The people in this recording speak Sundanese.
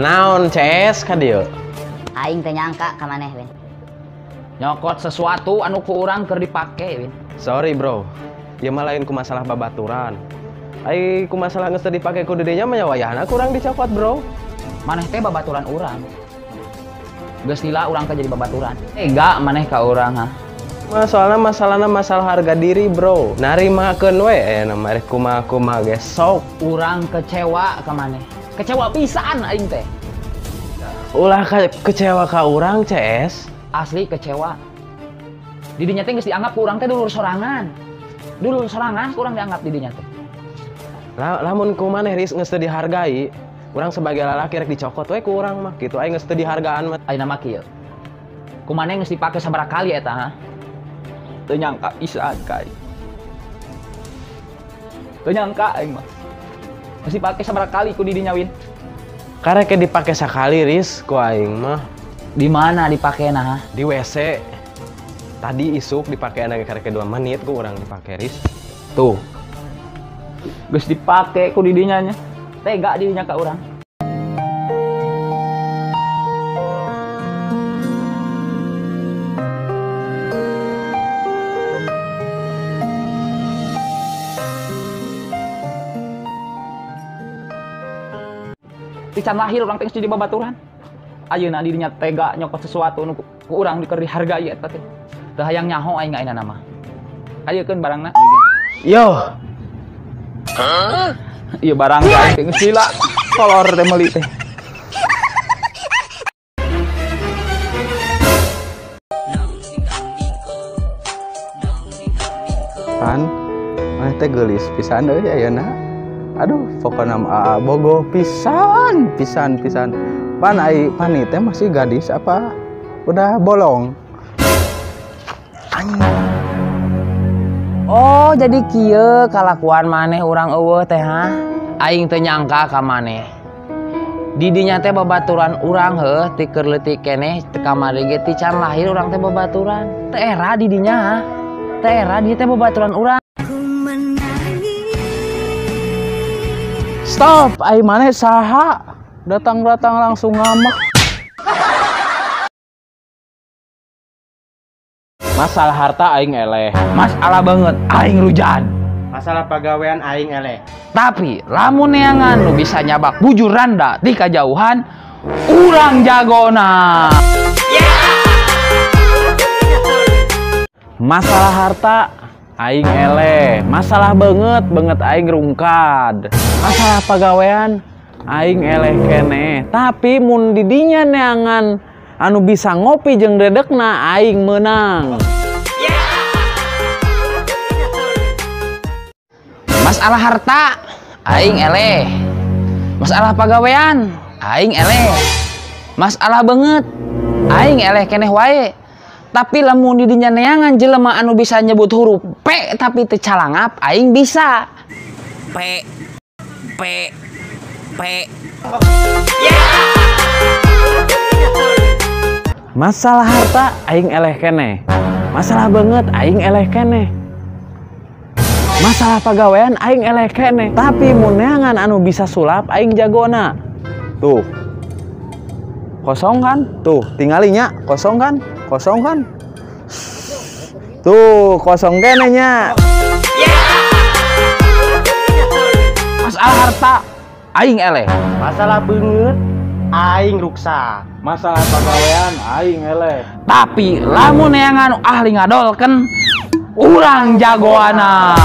Naon CS ka dieu? Aing teu nyangka ka maneh, Win. Nyokot sesuatu anu ku urang keur dipake, Win. Sorry, bro. Ieu mah lain ku masalah babaturan. Ai ku masalah geus teu dipake ku dedenya mah ya wayahna kurang dicokot, bro. Maneh teh babaturan urang. Geus lila urang teh jadi babaturan. Tega maneh ka urang, ha. Mah soalna masalahna masalah harga diri, bro. Narimakeun we aya mah rek kumaha-kumaha ge sok. Urang kecewa ka maneh. Kecewa pisan aing teh. Ulah kecewa ka urang, CS. Asli kecewa. Didinya teh geus dianggap ku urang teh dulur sorangan. Dulur sorangan ku urang dianggap didinya teh. Lamun ku maneh geus teu dihargai, urang sebagai lalaki rek dicokot we ku urang mah kitu. Aing geus teu dihargaan mah. Ayeuna mah kieu. Ku maneh geus dipake sabaraha kali eta, ha? Teu nyangka pisan ka aing. Teu nyangka aing mah. Geus dipake sabaraha kali ku didinya, Win. Karek dipake sakali, Riz, ku aing mah. Di mana dipakena, ha? Di WC. Tadi isuk dipake karek 2 menit ku urang dipake, Riz. Tuh. Geus dipake ku didinya nya. Tega didinya ka urang. Ti can lahir urang teh geus jadi babaturan. Ayeuna didinya tega nyokot sesuatu nu ku urang keur dihargai eta teh. Teu hayang nyaho aing ayeuna mah. Ayekeun barangna. Yo. Ieu barang aing teh geus lila. Kolor teh meuli teh. Pan, maneh teh geulis pisan euy ayeuna. Aduh, pokona mah bogo pisan, pisan, pisan. Pan ai pani teh masih gadis apa udah bolong? Oh, jadi kieu kalakuan maneh urang eueuh teh, ha? Aing teu nyangka ka maneh. Didinya teh babaturan urang heuh ti keur leutik keneh teu kamari ge ti can lahir urang teh babaturan. Teu era didinya, ha? Teu era dieu teh babaturan urang. Stop, ai maneh saha? Datang-datang langsung ngamak. Masalah harta aing eleh. Masalah banget aing rujan. Masalah pagawean aing eleh. Tapi lamun neangan nu bisa nyabak bujur randa di kajauhan, urang jagona. Masalah harta aing eleh. Masalah banget aing rungkad. Masalah pagawean aing eleh keneh. Tapi mun didinya neangan anu bisa ngopi jeung dedekna aing menang. Masalah harta aing eleh. Masalah pagawean aing eleh. Masalah banget aing eleh keneh wae. Tapi lamun didinya neangan jelema anu bisa nyebut huruf P tapi teu calangap aing bisa. P P P. Masalah harta aing eleh keneh. Masalah banget aing eleh keneh. Masalah pagawean aing eleh keneh. Tapi mun neangan anu bisa sulap aing jagona. Tuh. Kosong kan? Tuh, tinggalinya kosong kan? Kosong kan? Tuh, kosong keneh nya. Masalah harta aing eleh. Masalah beungeut aing ruksak. Masalah pagawean aing eleh. Tapi lamun neangan ahli ngadolkeun urang jagoana.